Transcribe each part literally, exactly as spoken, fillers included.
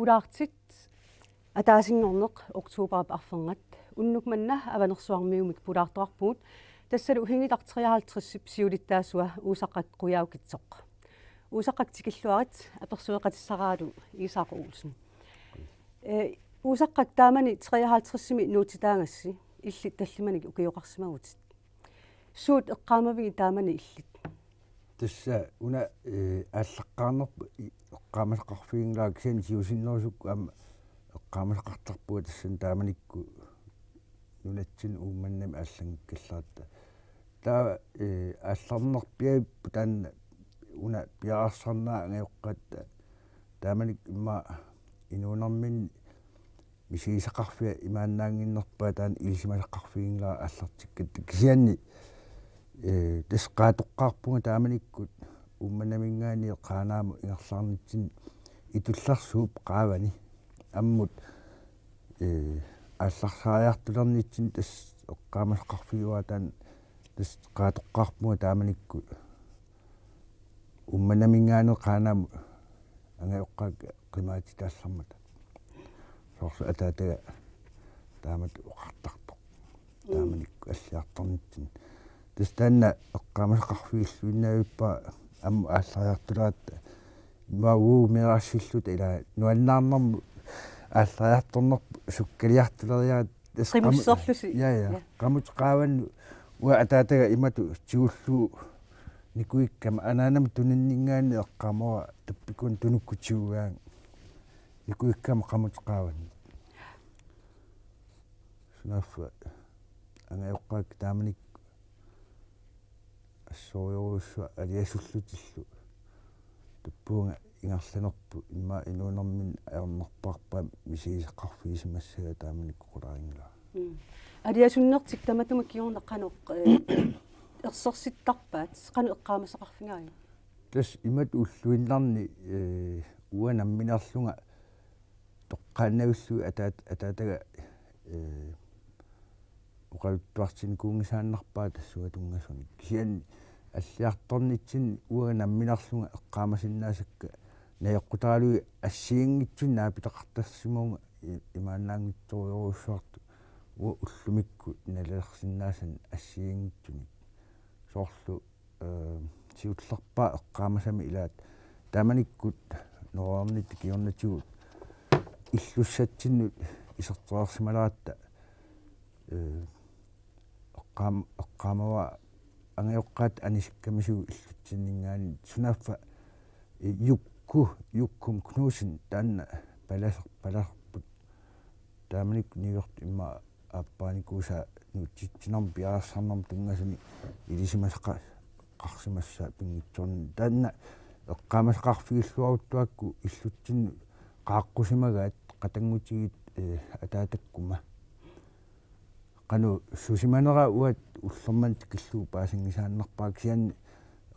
Pulaartut ataasinngorneq oktobarip arfernat unnuk manna Avanersuarmiumik pulaartoqarpugut, tassalu Uhingitarteriahaltrissip siulittaasua Uusaqqak Qujaukitsoq. Uusaqqak tikilluarit, apersueqatissaraalu Isak Olsen. Ee, Uusaqqak taamani treoghalvtredsimi nuutsitaagassi illit tallimanik ukioqarsimavutit. Suut eqqaamavigit taamani illit? Tassa una, ee, aallaqqaarnerput i-, eqqaamasaqarfiginngilara kisianni siusinnerusukkut aamma eqqaamasaqartarpunga tassani taamanikkut nunatsinni Uummannami aallanngikkallarpara. Taava, ee, aallarnerpiaappoq taanna una piareersarnera angajoqqaat taamanikkut immaqa inuunerminni misigisaqarfia imaannaannginnerpaat taanna ilisimasaqarfiginngilara aallartikkatta kisianni, ee, tassa qaatoqqaarpunga taamanikkut Uummannaminngaanniit Qaanaamut ingerlaarnitsinni Itullersuup qaavani ammut, ee, aallarsariartulernitsinni tassa eqqaamasaqarfigaara taanna tassa qaatoqqaarpunga taamanikkut Uummannaminngaanniit Qaanaamut angajoqqaakka qimaatitaallarmata. Soorlu ataataga taamatut oqartartoq. Mm. Taamanikkut alliartornitsinni. Tassa taanna eqqaamasaqarfigilluinnavippara aamma aallariartuleratta. Immaqa uagut meerassilluta ila nuannaarnermut aallariartornerput sukkaliartuleriaratta. Tassa qamu-, qimusserlusi. Ja, ja. Ja. Qamutit qaavannut uanga ataataga imatut tigullugu nikuikkama anaanama tuninninngaanniit eqqaamavara tappikuni tunukkut tigugaangat nikuikkama qamutit qaavannut. Sunaaffa angajoqqaakka taamanikkut assorujorujussuaq aliasullutillu. Tuppuunga ingerlanerput immaqa inuunerminni ajornerpaarpaat misigisaqarfigisimassagaa taamanikkut qularinngilara. Mm. Aliasunnertik tamatuma kingorna qanoq, ee, ersersittarpaat, qanoq eqqaamasaqarfigaajuk? Tassa imatut ulluinnarni, ee, uanga nammineerlunga toqqaannavillugit ataat-, ataataga, ee, oqaluttuartinnikuunngisaannarpara tassunga tunngasunik. Kisianni alliartornitsinni uanga nammineerlunga eqqaamasinnaasakka najoqqutaralugit assigiinngitsunik naapitaqartarsimavunga i-, imaannaanngitsorujussuartut uanga ullumikkut nalilersinnaasannik assigiinngitsunik. Soorlu ee, siullerpaaq eqqaamasama ilaat taamanikkut neriornitta kingornatigut illussatsinnut isertereersimaleratta, ee, eqqaam-, eqqaamavara angajoqqaat anisikkamisigut illutsinninngaanniit sunaaffa, ee, Jukku, Jukkum Knudsen taanna palaser-, palaserput taamanikkut niuertut immaqa aappaanikuusaa nuutsitsinermi piareersarnermi tunngasunik ilisimasaqarsimassaa pinngitsoornani. Taanna eqqaamasaqarfigilluaruttuakku illutsinnut qaaqqusimagaat qatanngutigiit, ee, ataatakkuma. Qanoq susimanera uanga ullormanna tikillugu paasinngisaannarpara kisianni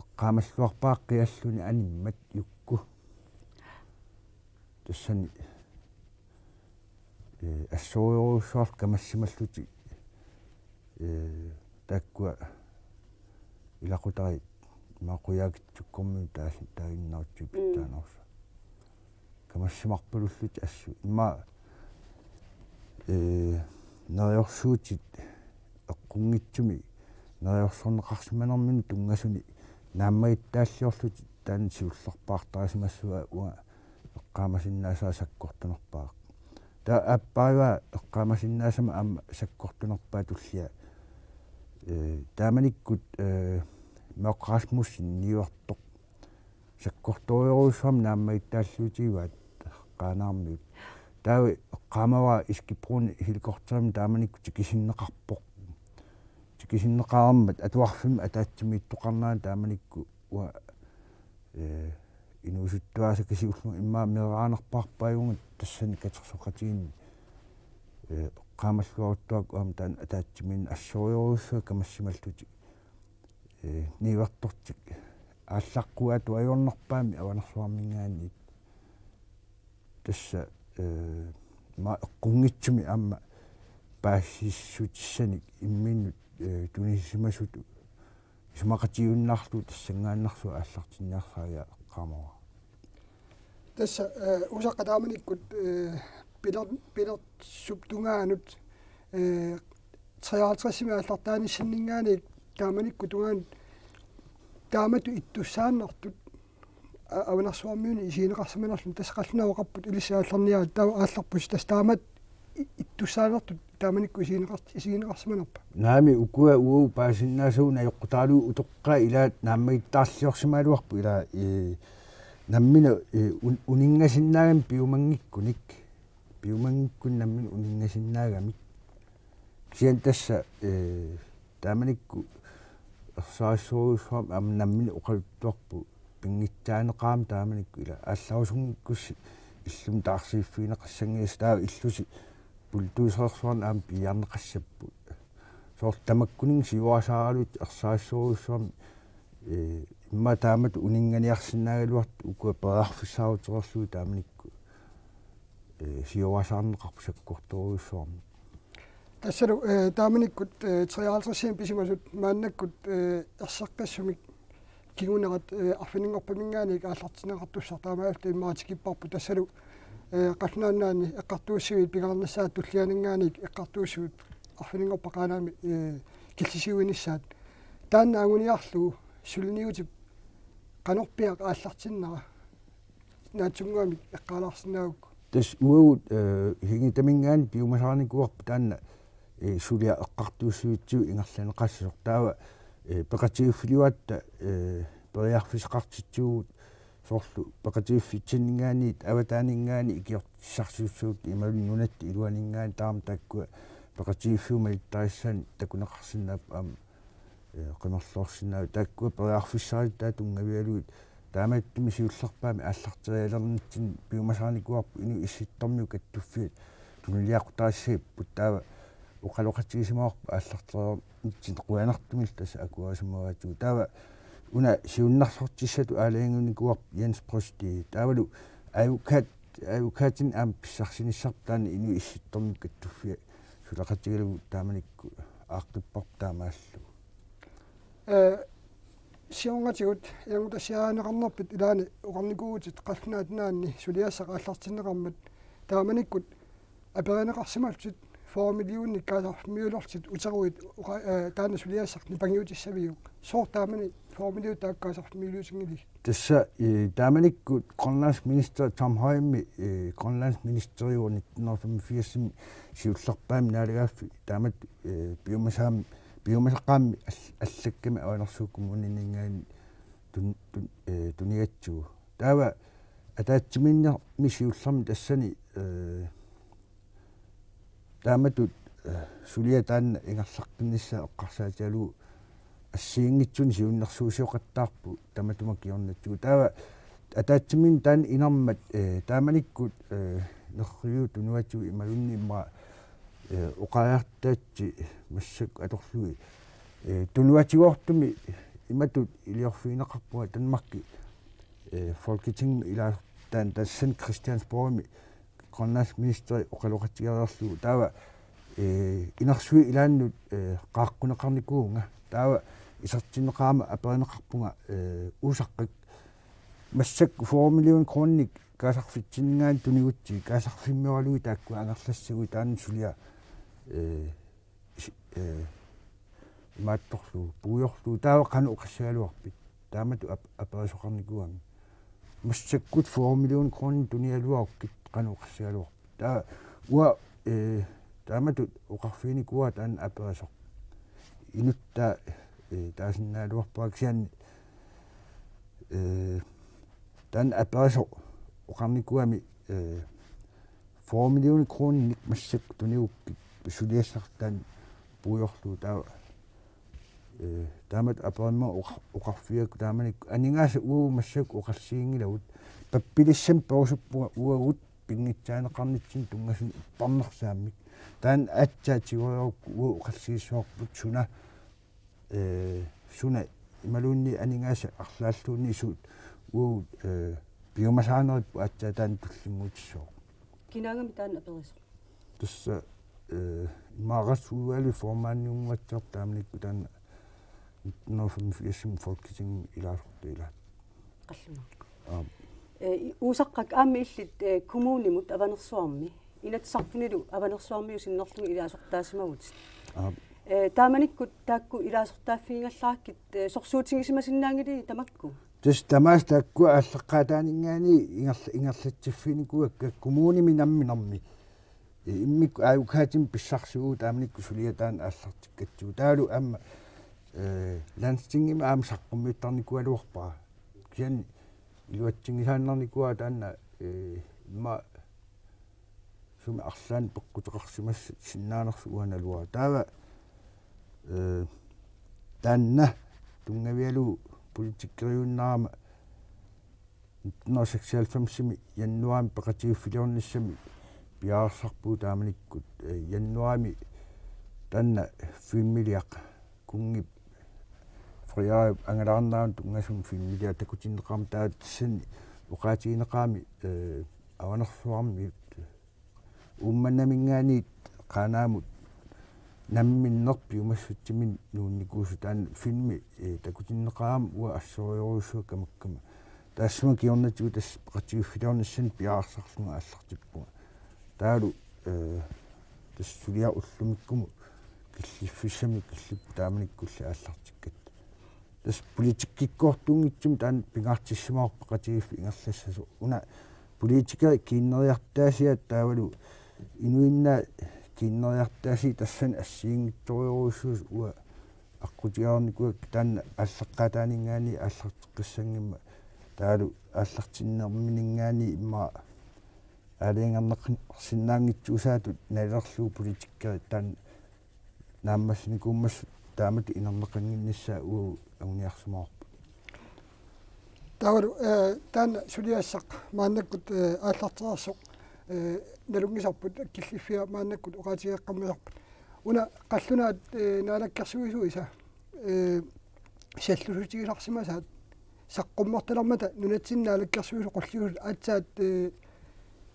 eqqaamalluarpara qialluni animmat Jukku. Tassani, ee, assorujorujussuarlu kamassimallutik, ee, taakkua ilaqutariit immaqa Qujaukitsukkormiut taas-, taaginnarutsigit Mm. pitsaanerusut. Kamassimarpalullutik assut. Immaqa, ee, neriorsuutit eqqunngitsumik neriorsorneqarsimanerminut tunngasunik naammagittaalliorlutik taanna siullerpaartarisimassugaa uanga eqqaamasinnaasara sakkortunerpaaq. Taava aapparigaa eqqaamasinnaasama aamma sakkortunerpaaq tullia. Ee, taamanikkut, ee, Mørch Rasmussen niuertoq sakkortoorujussuarmik naammagittaalliutigivaat Qaanaarmiut. Taava eqqaamavara Eskibroni helikopterimik taamanikkut tikisinneqarpoq. Tikisinneqareermat atuarfimmi ataatsimiittoqarnera taamanikkut uanga, ee, inuusuttuarisakasiullunga immaqa meeraanerpaarpaajuvunga tassani katersoqatigiinni, ee, eqqaamalluaruttuakku aamma taanna ataatsimiinneq assorujorujussuaq kamassimallutik, ee, niuertortik aallaqquaatut ajornerpaamik Avanersuarminngaanniit. Tassa, ee, immaqa eqqunngitsumik aamma paasissutissanik imminnut, ee, tunisimasutut isumaqatigiunnaarlugu tassanngaannarsuaq aallartinniarsarigaat eqqaamavara. Tassa, eh, usaqqat taamanikkut, eh, piler-, pilersup tungaanut, eh, treoghalvtredsimi aallartaanissanninngaanniit taamanikkut tungaanut taamatut ittussaannartut, a-, avanersuarmiunit isigineqarsimanerluni, tassa qallunaat oqarput ilissi aallarniarit, taava aallarpusi, tassa taamatut i-, ittussaannartut taamanikkut isigineqar-, isigineqarsimanerpa? Naamik, ukua uagut paasisinnaasavut najoqqutaralugu utoqqaat ilaat naammagittaarliorsimagaluarput ilaa, ee, nammineq, ee, un-, uninngasinnaagami piumanngikkunik. Piumanngikkunik nammineq uninngasinnaagamik. Kisianni tassa, ee, taamanikkut ersarissorujussuarmik aamma nammineq oqaluttuarput pinngitsaaneqarami taamanikkut ilaa aallarusunngikkussi illumut taarsiiffigineqassanngilassi, taava illusi bulldoserersuarnik aamma piiarneqassapput. Soorlu tamakkuninnga siuaasaraluit ersarissorujussuarmik, ee, immaqa taamatut uninnganiarsinnaagaluartut ukua periarfissaarutereerlugit taamanikkut, ee, siuaasaarneqarput sakkortoorujussuarmik. Tassalu, eh, taamanikkut, eh, treoghalvtredsimi pisimasut maannakkut, eh, erseqqissumik kingunerat, eh, arfininngorpaminngaanniit aallartinneqartussaq taamaalilluta immaqa tikipparput, tassalu, eh, Qallunaat Nunaanni eqqartuussiviit pingaarnissaat tullianinngaanniit eqqartuussivut arfininngorpat Qaanaami, eh, killisiuinissaat. Taanna anguniarlugu suliniutip qanorpiaq aallartinnera naatsunnguamik eqqaalaarsinnaagukku? Tassa uagut, eh, Hingitaminngaanniit piumasarinikuuarput taanna, eh, suliaq eqqartuussivitsigut ingerlanneqassasoq. Taava, eh, peqatigiiffiliuatta, eh, periarfissaqartitsivugut soorlu peqatigiiffitsinninngaanniit avataaninngaanniit ikiortissarsiussagutta imaluunniit nunatta iluaninngaanniit taama taakkua peqatigiiffiup malittarisassaanut takuneqarsinnaapput aamma, eh, qimerloorsinnaavugut. Taakkua periarfissaritaat tunngavigalugit taamaattumik siullerpaamik aallarterialernitsinni piumasarinikuuarput Inuit Issittormiut Kattuffiat tunuliaqutarisassaapput, taava oqaloqatigisimavarput aallarteriarnitsinni qujanartumillu tassa akuerisimavaatigut. Taava una siunnersortissatut aalajangiunikuuarput Jens Brøsted. Taavalu advokat, advokatinik aamma pissarsinissarput taanna Inuit Issittormiut Kattuffiat suleqatigalugu taamanikkut aaqqipparput taamaalillugu. Eh, siornatigut ilanngutassiarineqarnerpit ilaanni oqarnikuuvutit Qallunaat Nunaanni suliassaq aallartinneqarmat, taamanikkut aperineqarsimallutit fyrre millioner kaasarfimmiulerlutit uteruit oqa-, eh, taanna suliassaq nipangiutissaviuk? Sooq taamani fyrre millioner taakku kaasarfimmiuliutinngilisi? Tassa, eh, taamanikkut Grønlands minister Tom Høyemi, eh, Grønlands ministeriuvoq nitten hundrede og femogfirsimi siullerpaamik naalagaaffik taamatut, eh, piumasaam-, piumasaqaammik all-, allakkami Avanersuup Kommuniningaanniit tun-, tun-, eh, tunigatsigu. Taava ataatsimiinnermi siullermi tassani, eh, taamatut, eh, suliaq taanna ingerlaqqinnissaa eqqarsaatigalugu assigiinngitsunik siunnersuusioqattaarput tamatuma kingornatsigu. Taava ataatsimiinneq taanna inermat, eh, taamanikkut, eh, nerriviup tunuatigut imaluunniit immaqa, eh, oqariartaatsi massakkut atorlugit, eh, tunuatigoortumik imatut iliorfigineqarpunga Danmarki, eh, Folketingimi ilaa-, taanna tassani Christiansborgimi Grønlands ministeri oqaloqatigereerlugu. Taava, eh, inersuit ilaannut, eh, qaaqquneqarnikuuvunga. Taava isertinneqarama aperineqarpunga, eh, usaqqak massakkut fyrre millioner kroninik kaasarfitsinninngaanniit tunigutsigit, kaasarfimmioraluit taakkua angerlassaguit taanna suliaq, eh, is-, eh, imaattorlugu, puigorlugu, taava qanoq oqassagaluarpit? Taamatut ap-, aperisoqarnikuugami. Massakkut fyrre millioner kroner tunigaluarukkit qanoq oqassagaluarpit? Taava uanga, eh, taamatut oqarfiginikuuara taanna aperisoq. Inuttaa, eh, taasinnaagaluarpara kisianni, eh, taanna aperisoq oqarnikuugami, eh, fyrre millioner kroninik massakkut tunigukkit suliassartaa puigorlugu taava, eh, taamatut aperimmagu oqa-, oqarfigigakku taamanikkut aningaasat uagut massakkut oqassiinngilagut pappilissami perusuppunga uagut pinngitsaaneqarnitsinni tunngasuni uppernarsaammik. Taanna aatsaat tigoriarukku uagut oqassiissavarput suna, eh, suna imaluunniit aningaasat arlaalluunniit suut uagut, eh, piumasaanerippu aatsaat taanna tullinnguutissooq. Kinaagami taanna aperisoq? Tassa, eh, immaqa retsudvalgip formandiunnguatsiarpoq taamanikkut taanna nitten hundrede og femogfirsimi Folketingimi ilaasortaq ilaat. Qallunaat. Aap. Eh, i-, uusaqqa aamma illit, eh, kommunimut Avanersuarmi. Inatsisartunilu Avanersuarmiut sinnerlugit ilaasortaasimavutit. Aap. Eh, taamanikkut taakku ilaasortaaffigigallakkit, eh, sorsuutigisimasinnaanngillat tamakku? Tassa tamaasa taakku aallaqqaataaninngaanniit ingerla-, ingerlatsiffiginikuuakka kommunimi namminermi. Eh, immikkut advokatimik pissarsivugut taamanikkut suliaq taanna aallartikkatsigu. Taavalu aamma, eh, landstingimi aamma saqqummiuttarnikuugaluarpara. Kisianni iluatsinngisaannarnikuuara taanna, eh, immaqa sumi arlaannik peqquteqarsimassannut sinnaanersoq uanga naluara. Taava, eh, taanna tunngavigalugu politikkeriuinnarama nitten hundrede og seksoghalvfemsimi januaarimi peqatigiiffiliornissami piareersarpugut taamanikkut, eh, januaarimi taanna filmiliaq Kunngip Frederikip angalaarnerata tunngasumik filmiliaq takutinneqarmat, taava tassani oqaatigineqarami, eh, Avanersuarmiut Uummannaminngaanniit Qaanaamut namminneq piumassutsiminnik nuunnikuusoq, taanna filmi, eh, takutinneqarami uanga assorujussuaq kamakkama. Taassuma kingornatigut tassa peqatigiiffiliornissani piareersarlunga aallartippunga. Taavalu, eh, tassa suliaq ullumikkumut killiffissamik killipput taamanikkulli aallartikkatta. Tassa politikkikkoortuunngitsumik taanna pingaartissimavarput peqatigiiffik ingerlassasoq. Una politikerit kiinneriartaasiat taavalu inuinnaat kiinneriartaasii tassani assigiinngitsorujussuusoq uanga aqqutigereernikuuakka taanna aallaqqaataaninngaanniit aallarteqqissanngimmat taavalu aallartinnermininngaanniit immaqa aalajangerneqarsinnaanngitsuusaatut nalilerlugu politikerit taanna naammassinikuummassuk taamatut inerneqannginnissaa uagut anguniarsimavarput. Taavalu, eh, taanna suliassaq maannakkut, eh, aallartereersoq, eh, nalunngisarput killiffia maannakkut oqaatigeeqqammerparput. Una qallunaat, eh, naalakkersuisuisa, eh, sallussutigisarsimasaat saqqummertalermata nunatsinni naalakkersuisut qulliusut aatsaat, eh,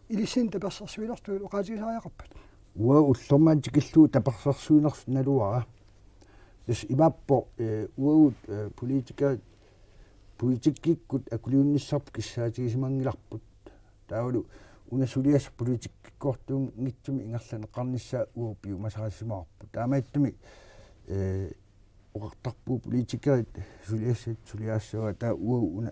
ilissinnut tapersersuinertut oqaatigisariaqarpat? Uagut ullormut tikillugu tapersersuinersut naluara. Tassa imaappoq, eh, uagut, eh, politikerit politikkikkut akuliunnissarput kissaatigisimanngillarput. Taavalu una suliassaq politikkikkoortuunngitsumik ingerlanneqarnissaa uagut piumasarisimavarput. Taamaattumik, eh, oqartarpugut politikerit suliassat suliassavaat, taava uagut una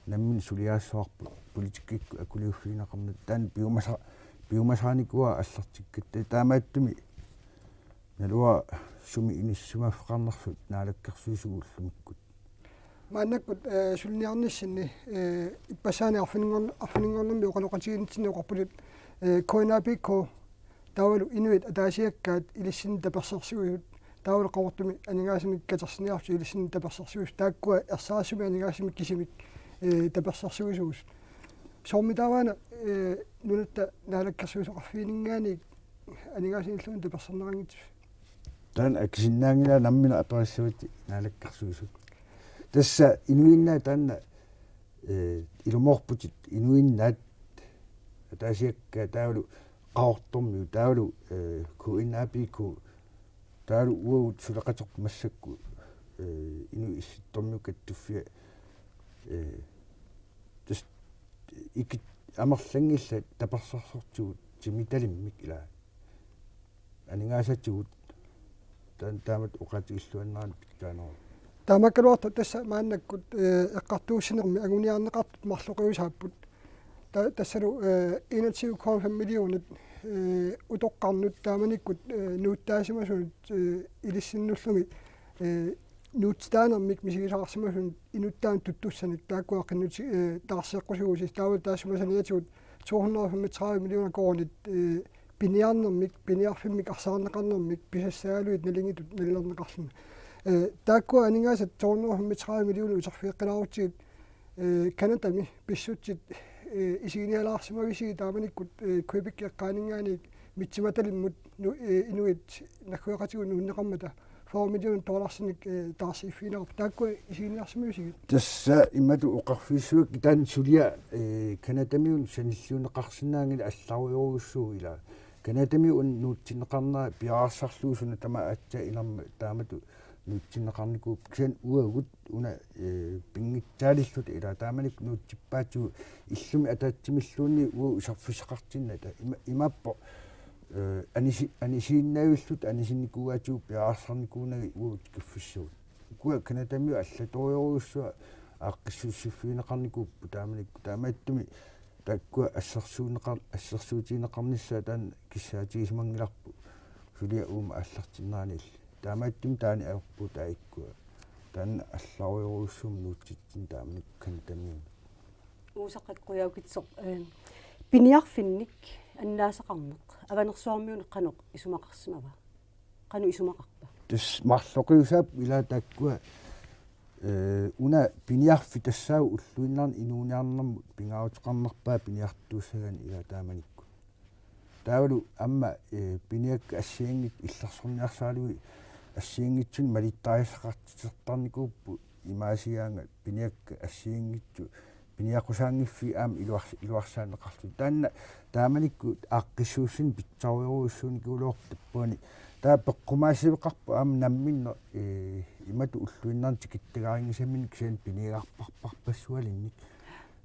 nammineq suliassavarput politikkikkut akuliuffigineqarnata, taanna piumasa-, piumasarinikuuara aallartikkatta. Taamaattumik naluara sumi inissisimaffeqarnersut naalakkersuisugut ullumikkut. Maannakkut, eh, suliniarnissinni, eh, ippassaanik arfininngorn-, arfininngornermi oqaloqatigiinnitsinni oqarputit, eh, K N A P K, taavalu inuit ataasiakkaat ilissinnut tapersersuisut, taavalu Qaqortumi aningaasanik katersinerput ilissinnut tapersersuisut, taakkua ersarissumik aningaasanik kisimik, eh, tapersersuisuusut. Soormitaava una, eh, nunatta naalakkersuisoqarfigininngaanniit aningaasanilluunniit taperserneqanngitsusi? Taanna akisinnaanngilaq, nammineq aperissavatit naalakkersuisut. Tassa inuinnaat taanna, eh, ilumoorputit inuinnaat ataasiakkaat taavalu Qaqortormiut taavalu, eh, K N A P K taavalu uagut suleqaterput massakkut, eh, Inuit Issittormiut Kattuffia, eh, tassa ikit amerlanngillat tapersersortigut timitalimmik ilaa aningaasatigut taan-, taamatut oqaatigilluinnarlugu pitsaaneruvoq. Taamaakkaluartoq tassa maannakkut, eh, eqqartuussinermi anguniarneqartut marloqiusaapput. Ta-, tassalu, eh, enogtyve komma fem millioner, eh, utoqqarnut taamanikkut, eh, nuuttaasimasunut, eh, ilissinnullu, eh, nuutsitaanermik misigisaqarsimasunut inuttaanut tuttussanik taakkua qinnuti-, eh, taarseeqqusigusi, taava taassuma saniatigut to hundrede og femogtredive millioner koruunit, eh, piniarnermik, piniarfimmik arsaarneqarnermik pisassaagalugit nalingitut nalilerneqarluni. Eh, taakkua aningaasat to hundrede og femogtredive millioner uterfigeqqilaarutsigit, eh, Canadami pissutsit, eh, isiginialaarsimavisigit taamanikkut, eh, Quebec eqqaaninngaanniit Mitsimatalimmut nu-, eh, inuit naggueqatigut nuunneqarmata fyrre millioner dollarsinik, eh, taarsiiffigineqarput. Taakkua isiginiarsimavisigit? Tassa imatut oqarfigissuakka taanna suliaq, eh, Canadamiunut sanilliunneqarsinnaanngilaq, allarujorujussuuvoq ilaa. Canadamiut una nuutsinneqarnera piareersarlugu suna tamaat aatsaat inermat taamatut nuutsinneqarnikuupput, kisianni uagut una, eh, pinngitsaalilluta ilaa taamanikkut nuutsippaatigut illumi ataatsimilluunniit uagut iserfissaqartinnata ima-, imaappoq, eh, anisi-, anisiinnavilluta anisinnikuugaatigut piareersarnikuunagit uagut tikiffissagut. Ukua Canadamiut allatorujorujussuaq aaqqissuussiffigineqarnikuupput taamanikkut, taamaattumik taakkua assersuunneqar-, assersuutigineqarnissaat taanna kissaatigisimanngillarput suliaq uuma aallartinneranilli. Taamaattumik taanna ajorput taakku. Taanna allarujorujussuummat nuutsitsinni taamanikkut Canadamiunut. Uusaqqat Qujaukitsoq, eh, piniarfinnik annaasaqarneq Avanersuarmiuni qanoq isumaqarsimava? Qanoq isumaqarpa? Tassa marloqiusaappoq ilaa taakkua, eh, una piniarfik tassaavoq ulluinnarni inuuniarnermut pingaaruteqarnerpaaq piniartuussagaanni ilaa taamanikkut. Taavalu aamma, eh, piniakkat assigiinngitsut illersorniarsaralugit assigiinngitsunik malittarisassaqartittarnikuupput imaasigaangat piniakkat assigiinngitsut piniaqusaanngiffiit aamma iluars-, iluarsaanneqarlutik. Taanna taamanikkut aaqqissuussineq pitsaanerujussuunikuugaluarpoq tappavani. Taava peqqumaasiveqarpoq aamma namminneq, eh, imatut ulluinnarni tikittagaanngisaminnik kisianni piniagarpassualinnik.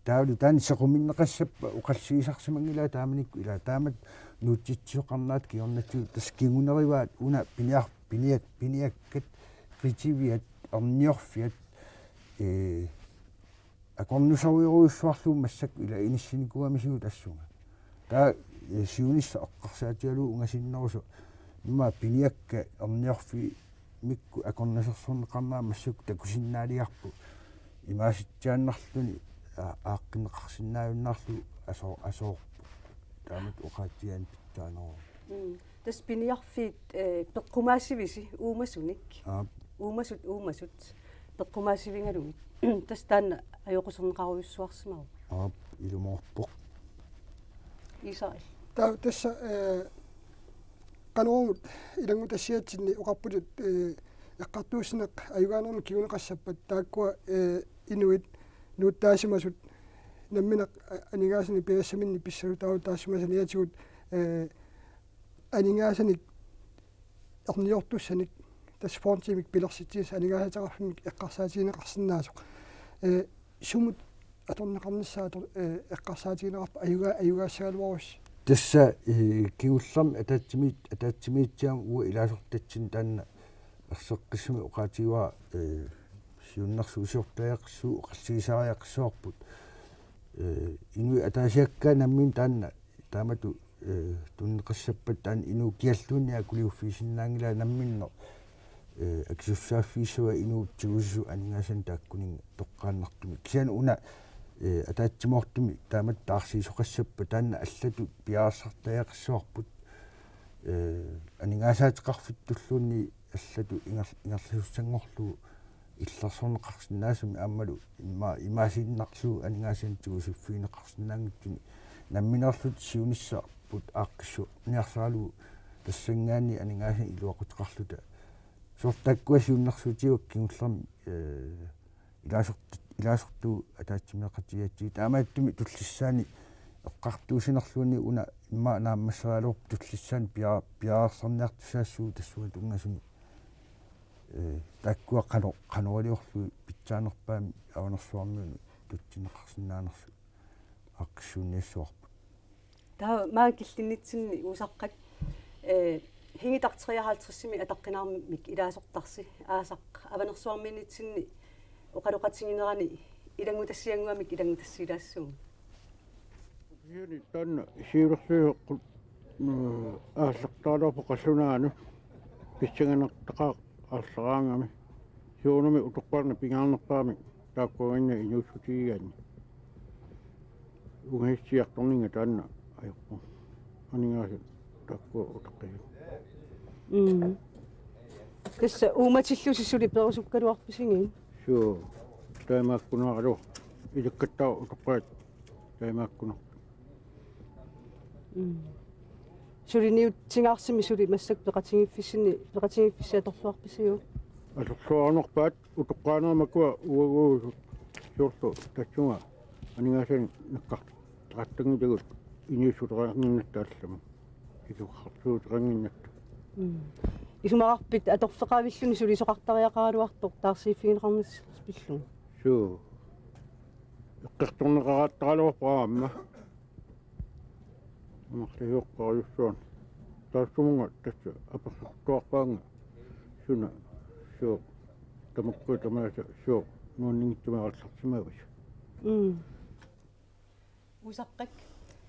Taavalu taanna sequminneqassappat oqallisigisarsimanngilaat taamanikkut ilaa taamatut nuutsitsisoqarnerat kingornatigut tassa kingunerivaat una piniar-, piniak-, piniakkat qitiviat erniorfiat, eh, akornuserujorujussuarlugu massakkut ilaa inissinikuugamisigut tassunga. Taava, eh, siunissaq eqqarsaatigalugu ungasinnerusoq immaqa piniakkat erniorfimmikkut akornusersorneqarnerat massakkut takusinnaaliarput imaasitsiaannarluni aa-, aaqqinneqarsinnaajunnaarlugu asoo-, asoorpoq. Taamatut oqaatsigigaanni pitsaaneruvoq. Mm. Tassa piniarfiit, eh, peqqumaasivisi uumasunik? Aap. Uumasut, uumasut. Peqqumaasivigalugit. Tassa taanna ajoquserneqarujussuarsimavoq. Aap, ilumoorpoq. Israel. Ta-, tassa, eh, qanormut ilanngutassiatsinni oqarputit, eh, eqqartuussineq ajugaanermik kinguneqassappat taakkua, eh, inuit nuuttaasimasut nammineq, eh, aningaasanik piareersaminnik pissarsiutaarutaasimasut aniatigut, eh, aningaasanik erniortussanik tassa fondimik pilersitsisut aningaasaateqarfimmik eqqarsaatigineqarsinnaasoq. Eh, sumut atorneqarnissaa ator-, eh, eqqarsaatigineqarpa ajuga-, ajugaassagaluarussi? Tassa, eh, kingullermik ataatsimiit-, ataatsimiititaliami uagut ilaasortatsinni taanna erseqqissumik oqaatigivara, eh, siunnersuusiortariaqassuugut oqallisigisariaqassuarput. Eh, inuit ataasiakkaat namminneq taanna taamatut, eh, tunineqassappat taanna inuup kialluunniit akuliuffigisinnaanngilaat namminneq, eh, akisussaaffigissavat inuup tigusisut aningaasanik taakkuninnga toqqaannartumik. Kisianni una, eh, ataatsimoortumik taamatut taarsiisoqassappat taanna allatut piareersartariaqassuarput, eh, aningaasaateqarfittulluunniit allatut inger-, ingerlasussanngorlugu illersorneqarsinnaasumik aammalu ima-, imaasiinnarlugu aningaasanik tigusiffigineqarsinnaanngitsunik nammineerluta siunissarput aaqqissuuniarsaralugu tassanngaanniit aningaasanik iluaquteqarluta. Soorlu taakkua siunnersuutigivakka kingullermik, eh, ilaasort-, ilaasortagut ataatsimeeqatigigatsigit taamaattumik Tullissaani eqqartuussinerluunniit una immaqa naammasserigaluarpoq Tullissaani pia-, piareersarniartussaassooq tassunga tunngasumik. Eh, taakkua qano-, qanoq iliorlugit pitsaanerpaamik Avanersuarmiunut tutsinneqarsinnaanersut aaqqissuunniassavarput. Taava maanga killinnitsinni Uusaqqat, eh, Hingitaq treoghalvtredsimi ataqqinarmik ilaasortarsi, aasaq Avanersuarmiinnitsinni oqaloqatiginerani ilanngutassiannguamik ilanngutassiilaassaagut. Kisianni taanna siulersuisoqqut, mm, aallartaraluarpoq qallunaanut pissanganartaqaaq aallaraangami. Soorunami utoqqaannaq pingaarnerpaamik taakkuaginnaq inuussutigigaanni. Ungasitsiartorninnga taanna ajorpoq. Aningaasat taakkua utaqqisut. Mm. Tassa uumatillusi suli perusukkaluarpisigit? Suu, taamaakkunuaraluaq. Ilakkattaaq utoqqaat taamaakkunarput. Mm. Suliniutsinngaarsimmi suli massakkut peqatigiiffissinni, peqatigiiffissi atorluarpisiuk? Atorluarunarpaat utoqqaaneq makua uagut soorlu tassunga aningaasanik nakkartaqattanngitagut inuussuteqannginnatta allamut. Iluarsuuteqannginnatta. Mm. Isumaqarpit atorfeqavilluni sulisoqartariaqaraluartoq taarsiiffigineqarnissarpit pillugu? Suu. Eqqartorneqarattaraluarpara aamma. Amerliartorujussuarnik. Taassumunga tassa apersortuarpaannga. Suna. Suu. Tamakku tamaasa suu. Nuanninngitsumik aallartimaavasi. Mm. Usaqqak,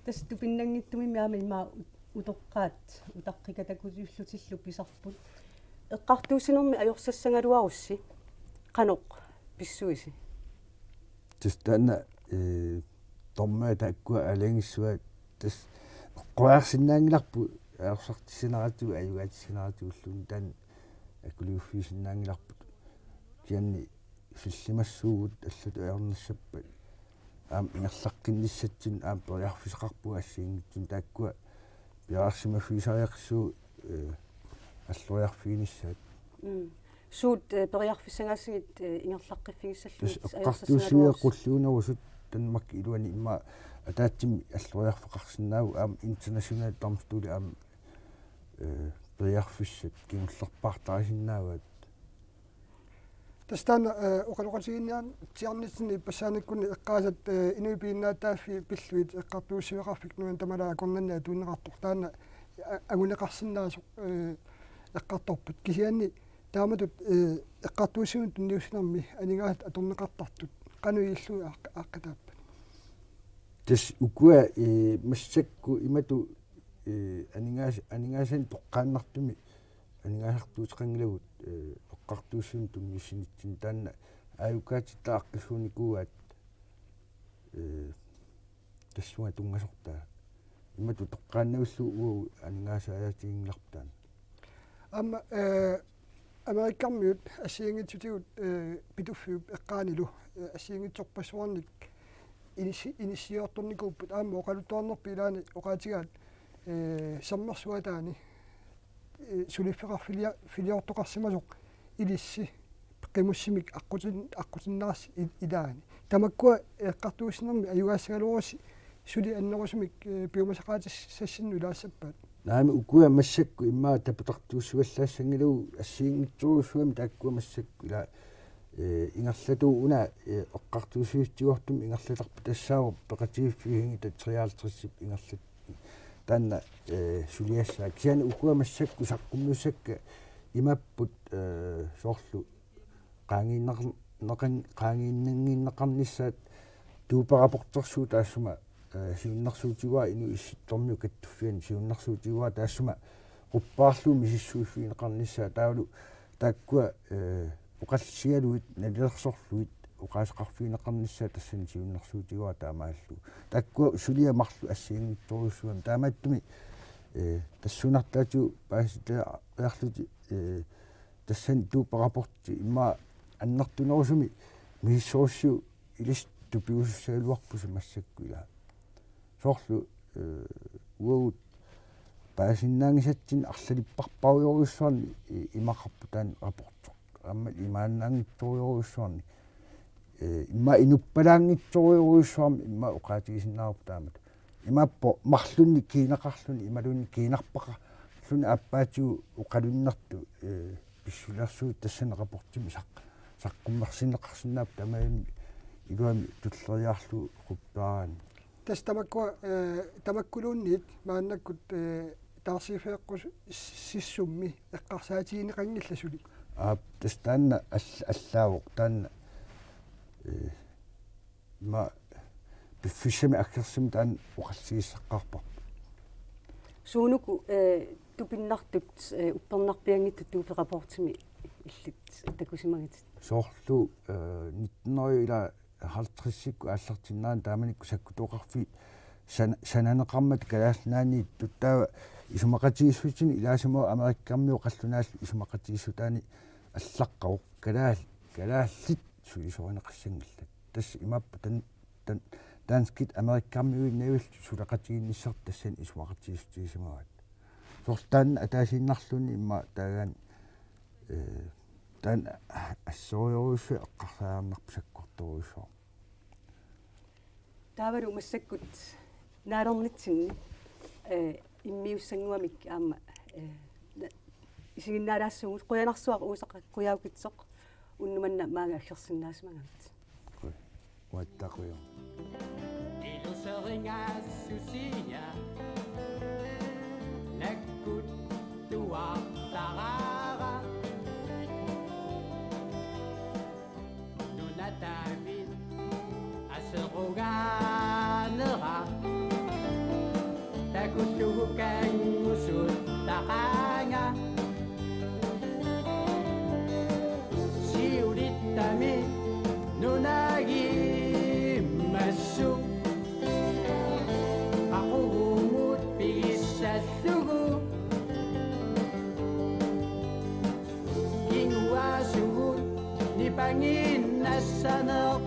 tassa tupinnanngitsumimmi aamma ima ut-, utoqqaat utaqqikatakullutillu pisarput. Eqqartuussinermi ajorsassagaluarussi qanoq pissuisi? Tassa taanna, eh, tormia taakkua aalajangissuat tassa eqqoriarsinnaanngilarput ajorsartissineraatigut ajugaatissinaratsigulluunniit taanna akuliuffigisinnaanngilarput. Kisianni fillimassuugut allatut ajornassappat aamma ingerlaqqinnissatsinnut aamma periarfissaqarpugut assigiinngitsunik taakkua piareersimaffigisariaqarsuugut, eh, alloriarfiginissaat. Mm. Suut, eh, periarfissagaassigit, eh, ingerlaqqiffigissallugit? Tassa eqqartuussiviat ajorsassaagaluarussi qulliunerusut Danmarkip iluani immaqa ataatsimik alloriarfeqarsinnaavoq aamma international domstoli aamma, eh, periarfissat kingullerpaartarisinnaavaat. Tassa taanna, eh, oqaloqatigiinniarnitsiarnitsinni ippassaanikkunni eqqaasat, eh, inuit piginnaatitaaffiit pillugit eqqartuussiveqarfik nuan tamala akornanni atuunneqartoq taanna a-, anguneqarsinnaasoq, eh, eqqartorpat. Kisianni taamatut, eh, eqqartuussivimmut tunniussinermi aningaasat atorneqartartut qanoq ilillugit aaq-, aaqqitaappat? Tassa ukua, eh, massakkut imatut, eh, aningaas-, aningaasanik toqqaannartumik aningaasartuuteqanngilagut, eh, eqqartuussivimmut tunniussinitsinni taanna aajukaatitta aaqqissuunnikuugaat, eh, tassunga tunngasortaa. Imatut toqqaannavillugu uagut aningaasaajaatiginngilarput taanna. Aamma, eh, Amerikkarmiut assigiinngitsutigut, eh, Pituffiup eqqaanilu, eh, assigiinngitsorpassuarnik inissi-, inissiortornikuupput aamma oqaluttuarnerput ilaanni oqaatigaat, eh, sermersuataani, eh, suliffeqarfilia-, filiortoqarsimasoq ilissi qimussimik aqqutin-, aqqutinneqarsi i-, ilaanni. Tamakkua eqqartuussinermi ajugaassagaluarussi suli annerusumik, eh, piumasaqaatissassinnik ilaassappat? Naamik, ukua massakkut immaqa tapertartuussivallaassanngilagut assigiinngitsorujussuarmik taakkua massakkut ila, eh, ingerlatuut una, eh, eqqartuussivitsigortumik ingerlatarput tassaavoq peqatigiiffiit hingita treoghalvtredsip ingerlat-, taanna, eh, suliassaat. Kisianni ukua massakkut saqqummiussakka imapput, eh, soorlu qaangiinneqar-, neqan-, qaangiinnannginneqarnissaat tuuperapportersuut taassuma, eh, siunnersuutigaara Inuit Issittormiut Kattuffianni siunnersuutigaara taassuma qupperlugu misissuiffigineqarnissaat taavalu taakkua, eh, oqallisigalugit nalilersorlugit oqaaseqarfigineqarnissaat tassani siunnersuutigaara taamaallugu. Taakkua suliaq marluk assigiinngitsorujussuarmik taamaattumik, eh, tassuunartaatigut paasitariarlutik, eh, tassani tuuperapporti immaqa annertunerusumik misissorussiuk ilissi tupigusussagaluarpusi massakkut ila. Soorlu, eh, uagut paasinnaanngisatsinnik arlalipparparujorujussuarnik i-, imaqarpoq taanna rapporti. Aamma imaannaanngitsorujorujussuarnik, eh, immaqa inuppalaanngitsorujorujussuarmik immaqa oqaatigisinnaavarput taamatut. Imaappoq marlunnik kiinaqarluni imaluunniit kiinarpaqarluni aappaatigut oqalunnertut, eh, pissusilersuutit tassani rapportimi saq-, saqqummersinneqarsinnaapput tamarmik iluamik tulleriiaarlugu qupperaanni. Tassa tamakkua, eh, tamakkuluunniit maannakkut, eh, taarsiiffigeqqus-, sissummi eqqarsaatigineqanngillat suli. Aap, tassa taanna all-, allaavoq taanna, eh, ima piffissami aggersumi taanna oqallisigissaqqaarparput. Suunuku, eh, tupinnartut, eh, uppernarpianngitsut tuuperapportimi illit takusimagitit? Soorlu, eh, nitten hundrede ila halvtredsikkut aallartinnerani taamanikkut sakkutoqarfiit san-, sananeqarmata Kalaallit Nunaanniittut taava isumaqatigiissutinik ilaasimavoq Amerikkarmiut qallunaallu isumaqatigiissutaanni allaqqavoq kalaal-, kalaallit sulisorineqassanngillat. Tassa imaappoq tan-, tan-, danskit Amerikkarmiuinnavillutik suleqatigiinnissartik tassani isumaqatigiissutigisimavaat. Soorlu taanna ataasiinnarluunniit immaqa taagaanni, eh, taanna assorujorujussuaq eqqarsaajarnarpoq sakkortoorujussuarmik. Taavalu massakkut naalernitsinni, eh, immiussannguamik aamma, eh, na-, isiginnaalaassaagut. Qujanarsuaq Uusaqa Kujaukitsoq, unnuk manna maanga aggersinnaasimagavit. Qujanaq. Uattaaq qujanaq. Iluserigaassusia nakkuttuartaraara. Nunatami aserugaanera takullugu kanngusuttaqaanga. Siulittami nunagimmassuk qaqugumut pigissallugu. Kinguaasugut nipangiinnassaneq